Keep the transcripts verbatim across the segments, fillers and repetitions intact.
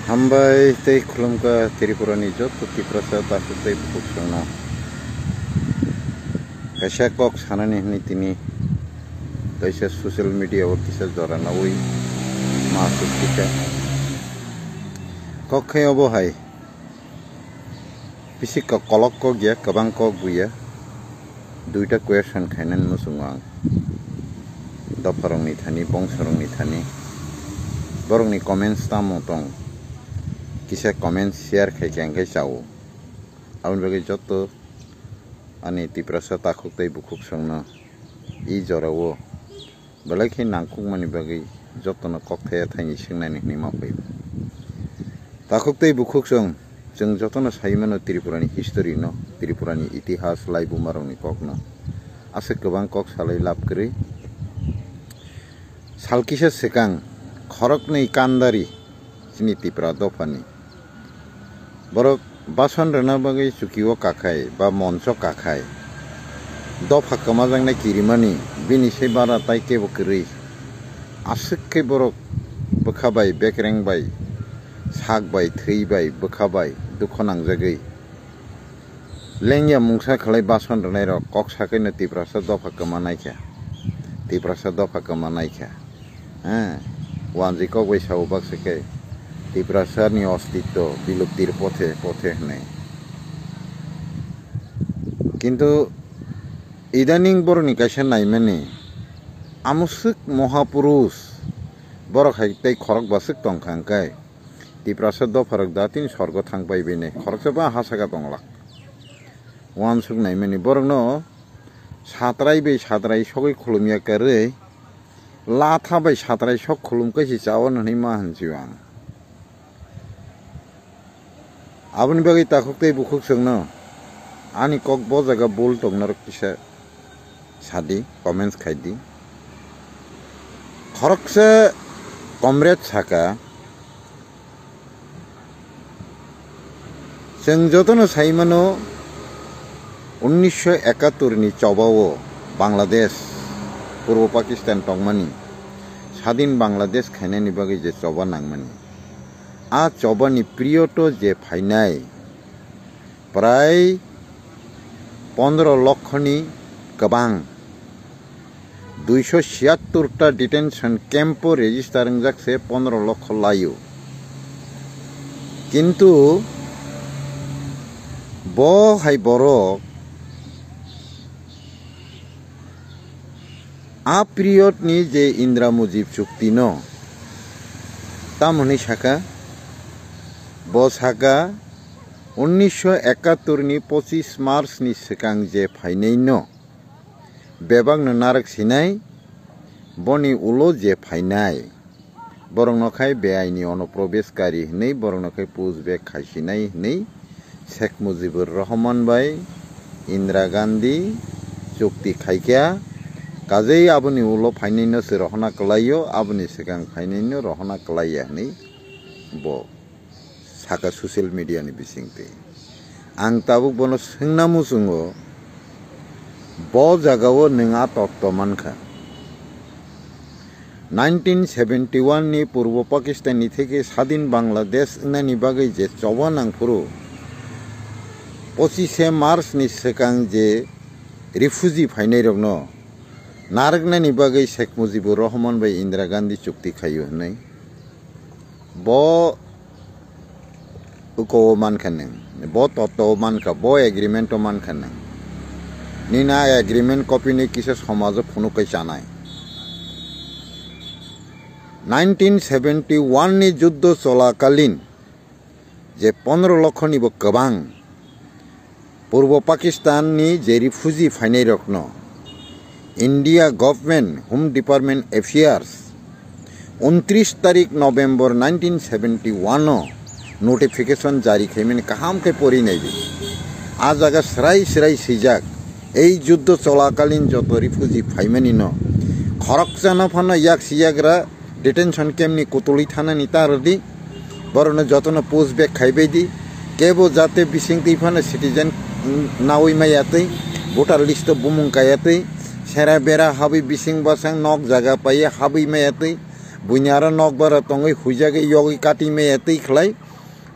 Hambai tei khulumkha Tripurani joto Tiprasa takhuk tei bukhuk songno. Kaisa kok sanani hwnwi tini kaisa social media o kisa jora nawi ma sukha. Kok khai obo hai. Bisi kok kolok kok ya, kwbang kok buya. Duita question khainani muchungo ang. Dopharokni thani, bongsorokni thani. Borokni comments tamo tong. Kisa comments share khai khe ang khe chao. Aboni bagwi joto ani Tiprasa takhuk tei bukhuk songno i jorao belai khe nangkukmani bagwi jotono kok thaya thaini swngnani hwnwi ma phaio. Takhuk tei bukhuk song, chwng jotono sai mano Tripurani history no, Tripurani itihas, laibumarokni kokno. Aswk kwbang kok salai lab kwrwi. Sal kisa swkang khoroknwi kandari chini Tipra dophani. Borok bason rwna bagwi chukio kakhai ba moncho kakhai. Dopha kwmajaknai kirimani bini se bara tai kebo kwrwi. Aswk khe borok bwkha bai, bekreng bai, sak bai, thwi bai, bwkha bai dukho nangjagwi. Lengya mungsa khlai bason rwnairok kok sakhaino Tiprasa dopha kwma naikha. Tiprasa dopha kwma naikha. He, wanjwi kok bai sao baksa khe Tiprasani ostitto biluptir pothe pothe hwnwi. Kintu idaning borokni kaisa naimani amoswk mohapurush borok hai tei khorok baswk tongkha hwnkhe Tiprasa dopharok da tini sorgo thang pai bini khoroksa ba ha saka tonglak. Wansuk naimani borokno satrai bai satrai sogwi khulumya kwrwi, latha bai satrai sok khulum kaisi chao hwnwi ma hwnsi ang. Aboni bagwi takhuk tei bukhuk chwngno ani kok bo jaga bul tongna rok kisa sadi, comments khaidi. Khoroksa comrade saka, chwng jotono sai mano, unnisho ekattor ni chobao Bangladesh, Purbo Pakistan tongmani, sadin Bangladesh khainani bagwi je choba nangmani, a chobani period o je phainai, prai pondro lokhoni kwbang, duiso siyattor ta detention camp o register wngjak se pondro lokho laio. Kintu bo hai borok a period ni je Indra Mujib chukti no tam hwnwi saka, bo saka, unnisho ekattor ni pochis March ni swkang je phainai no bebak no narwk sinai, boni ulo je phainai borok no khai beaini onoprobeshkari hwnwi, borok no khai push back khaisinai hwnwi Sheikh Mujibur Rahman bai Indira Gandhi chukti khaikha, kajei aboni ulo phainai no se rohona kwlaio, aboni swkang phainai no rohona kwlaiya hwnwi bo saka social media ni bisingtwi. Ang tabuk bono swngna muchungo, bo jagao nwng a totto mankha? Nineteen seventy one ni Purbo Pakistan ni theke sadin Bangladesh wngnani bagwi je choba nangphuru, pochise March ni swkang je refugee phainairokno narwknani bagwi Sheikh Mujibur Rahman bai Indira Gandhi chukti khaio hwnwi. Bo uko o mankha nwng, bo totto o mankha, bo agreement o mankha nwng. Nini a agreement copy ni kisa somajo phunuk kai chanai. Nineteen seventy one ni juddo cholakalin je pondro lokho ni bo kwbang Purbo Pakistan ni je refugee phainai rokno India Government Home Department Affairs untris tarik November nineteen seventy one o notification jari khaimani kaham khe pori naibi. A jaga srai srai swijak, ei juddo cholakalin joto refugee phaimani no khoroksa no phano yak siyagra detention camp ni kutulwi thanani ta rwdi, borokno jotono push back khaibai di, kebo jate bisingtwi phano citizen nawi maya twi, voter list o bumung kaya twi, sera bera habwi bising bwsang nok jaga paiya habwi maya twi, Buini aro nokbar tongwi huijagwi yogwi kati meya twi khlai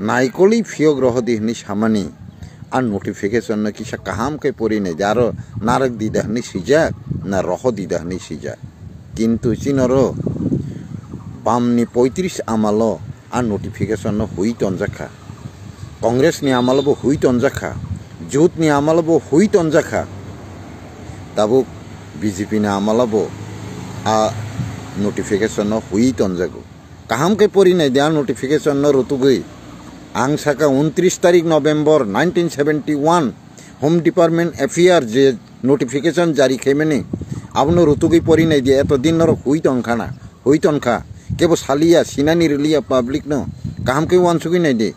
naikolwi phiyok rohodi hwnwi samani. A notification no kisa kaham khe pori nai di, aro narwk di da hwnwi swijak na rohodi da hwnwi swijak. Kintu chinoro bamni poitris amalo a notification no hui tonjak kha. Congress ni amalo bo hui tonjak kha. Jut ni amalo bo hui tonjak kha. Tabuk B J P ni amalo bo a notification no hui tonjago. Kaham khe pori nai di a notification no rutugwi. Ang saka untris tarik November nineteen seventy one Home Department F I R je notification jari khaimani, abono rutugwi pori nai di, eto din norok hui tongkha na, hui tongkha, kebo saliya, sinani riliya public no, kaham khe uansugwi nai di,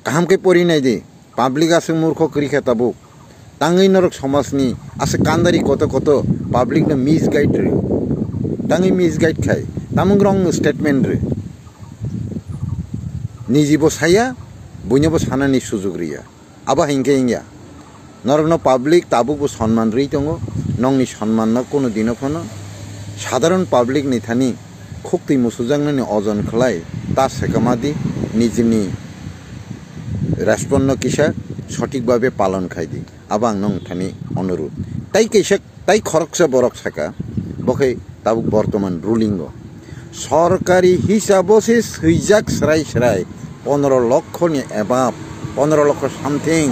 kaham khe pori nai di, public aswk murkho kwrwi kha tabuk, tangwi norok somajni aswk kandari koto koto public no misguide rw, tangwi misguide khai, tamung wrong statement rw, nijibo saya, buinobo sanani sujug riya. Abo hinkhe wngya. Norokno public tabukbo sonman rwi tongo. Nokni sonmanno kunu dino phano sadharon public ni thani khuktwi musujaknani ojon khlai ta sekamadi, nijini respond no kisa sothik babe palon khaidi. Abo ang nong thani onurud. Tai kaisa Tai khoroksa borok saka, bo khe tabuk bortoman ruling o. Sorkari hisabo se swijak srai srai pondro lokho ni above, pondro lokho something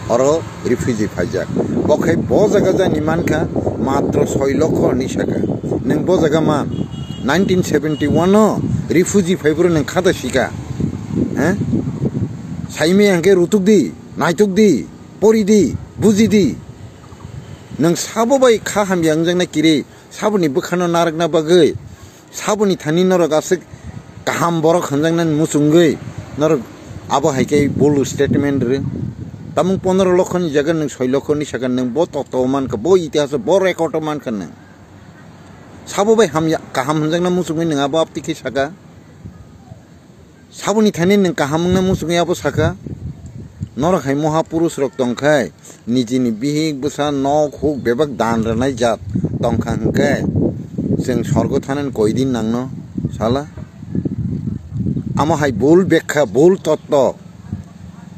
oro refugee phaijak. Bo khe bo jaga jani mankha matro soi lokho ni saka. Nwng bo jaga man nineteen seventy one o refugee phaibrwi nwng khata sika. He? Saimaya hwnkhe rutuk di, naituk di. Pori di, buji di. Nwng sabo bai kha hamya wngjaknai kiri, saboni bwkhano narwkna bagwi, saboni thani norok aswk kaham borok hwnjaknani muchungwi, norok abo hai khe bul statement rw. Tamung pondro lokho ni jaga nwng soi lokho ni saka, nwng bo tokto o mankha, bo itihaso, bo record o mankha nwng. Sabo bai hamya, kaham hwnjakna muchungwi nwng abo aptwi khe saka. Saboni thani nwng kaham wngna muchungwi abo saka? Norok hai moha purush rok tongkhai, nijini bihik bwsa nok huk bebak dan rwnai jat tongkha hwnkhe, chwng sorgo thanani koidin nangno sala? Amo hai bul bekha, bul totto,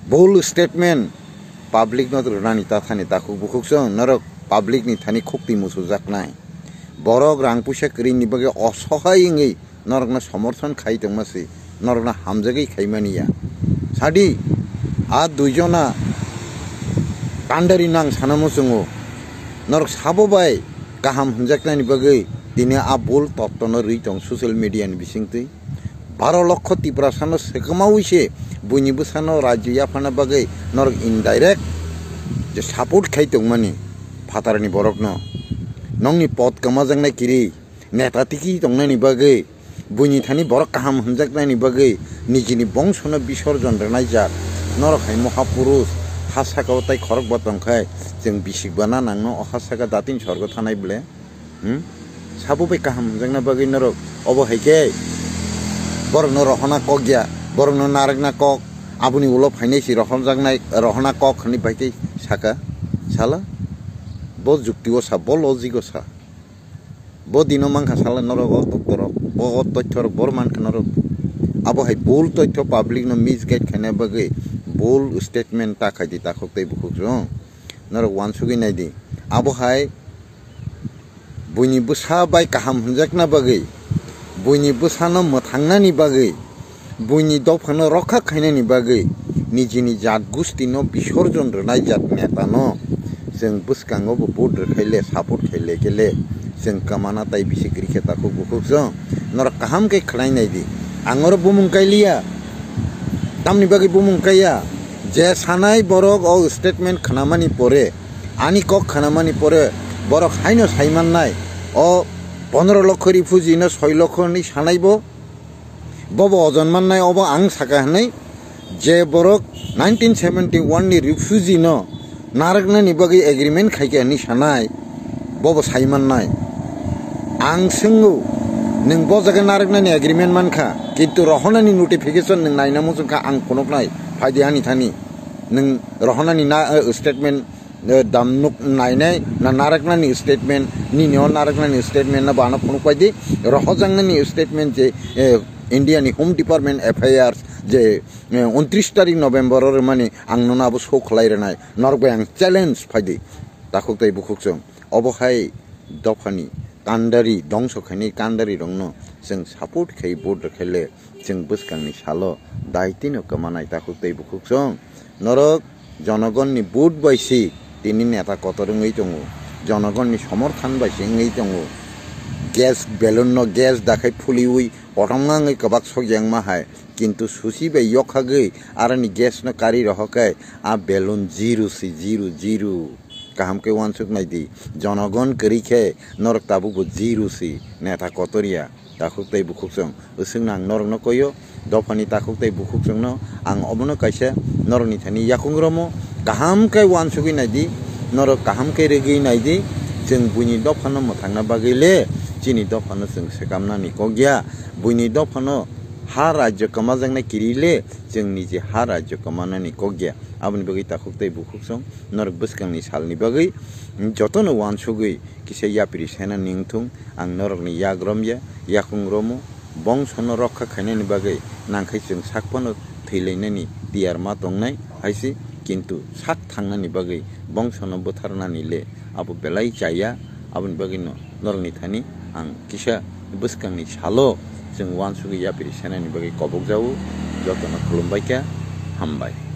bul statement public no rwnani ta thani takhuk bukhuk chwng norok public ni thani khuktwi musujaknai. Borok rang puisa kwrwini bagwi osohai wngwi norokno somorthon khai tongma se, norokno hamjagwi khaimani ya. Sadi, a duijona kandari nang sana muchungo, norok sabo bai kaham hwnjaknani bagwi tini a bul tottono rwi tong social media ni bisingtwi. Baro lokho Tiprasano swkamawi se buini bwsano rajyo yaphana bagwi norok indirect je support khai tongmani phatarni borokno. Nokni pot kwmajaknai kiri neta tiki tongnani bagwi, buini thani borok kaham hwnjaknani bagwi, nijini bongsono bisorjon rwnai jak. Norok hai moha purush, ha saka o tai khorokba tongkhai, chwng bisikbana nangno o ha saka datin sorgo thanai ble? Hmm? Sabo bai kaham hwnjakna bagwi norok obo hai khe borokno rohorna kok ya, borokno narwkna kok, aboni ulo phainai si rohorjaknai, rohorna kok hwnwi bai tei saka. Sala, bo jukti o sa, bo logic o sa. Bo dino mankha sala norok o totto rok, bo o totto rok bor mankha norok. Abo hai bul totto public no misguide khaina bagwi bul statement ta khai di takhuk tei bukhuk rok. Norok uansugwi nai di. Abo hai buini bwsa bai kaham hwnjakna bagwi, buini bwsano mwthangnani bagwi, buini dophano rokha khainani bagwi, nijini jat gustino bisorjon rwnai jat netano chwng bwskango bo vote rwkhai le, support khai le khe le, chwng kwmana tai bisi kwrwi khe takhuk bukhuk chwng. Norok kaham khe khwnai nai di. Ang oro bumung kai liya. Tamni bagwi bumung kaiya? Je sanai borok o statement khnamani pore, ani kok khnamani pore, borok haino saimannai, o pondro lokho refugee no soi lokho hwnwi sanai bo, bobo ojon mannai, obo ang saka hwnwi, je borok nineteen seventy one ni refugee no narwknani bagwi agreement khaikha hwnwi sanai, bobo saimannai. Ang swngo, nwng bo jaga narwknani agreement mankha, kintu rohornani notification nwng naina muchungkha, ang phunuknai, phaidi ani thani. Nwng rohornani na, eh, statement eh, damnuk nainai na naraknani statement, nini o naraknani statement no bano phunuk paidi, rohojaknani statement je, eh, India ni Home Department Affairs je, eh, untris tarik November o rwmani ang nono abo show khlai rwnai, norok bai ang challenge phaidi, takhuk tei bukhuk chwng. Obo hai dophani kandari, dongso khainai kandari rokno chwng support khai vote rwkhaile, chwng bwskangni salo daitino kwmanai takhuk tei bukhuk chwng. Norok jonogonni vote bai si tini neta kotor wngwi tongo, jonogonni somorthan bai si wngwi tongo. Gas balloon no gas dakhai phuliwi kotomma wngwi kwbak sokjakma hai, kintu susi bai yokhagwi aroni gas no kari rohorkhe a balloon zero si, zero, zero. Kaham khe uansuk naidi, jonogon kwrwi khe norok tabukbo zero si neta kotor ya. Takhuk tei bukhuk chwng, bwswkno ang norokno koio, dophani takhuk tei bukhuk chwngno ang obono kaisa norokni thani yakung romo, kaham khe uansugwi naidi, norok kaham khe rwgwi naidi, chwng buini dophano mwthangna bagwi le chini dophano chwng sekamnani kok ya, buini dophano ha rajyo kwmajaknai kiri le chwng niji ha rajyo kwmanani kok ya. Aboni bagwi takhuk tei bukhuk chwng norok bwskangni salni bagwi jotono uansugwi kisa yapri sena ningthung, ang norokni yak romya, yakung romo, bongsono rokha khainani bagwi nangkhai chwng sak phano thwilainani tiyar ma tongnai haise, kintu sak thangnani bagwi bongsono bwtharnani le abo belai chaya. Aboni bagwino norokni thani ang kisa bwskangni salo chwng uansugwi yapri senani bagwi kobokjago. Jotono khulumbaikha, hambai.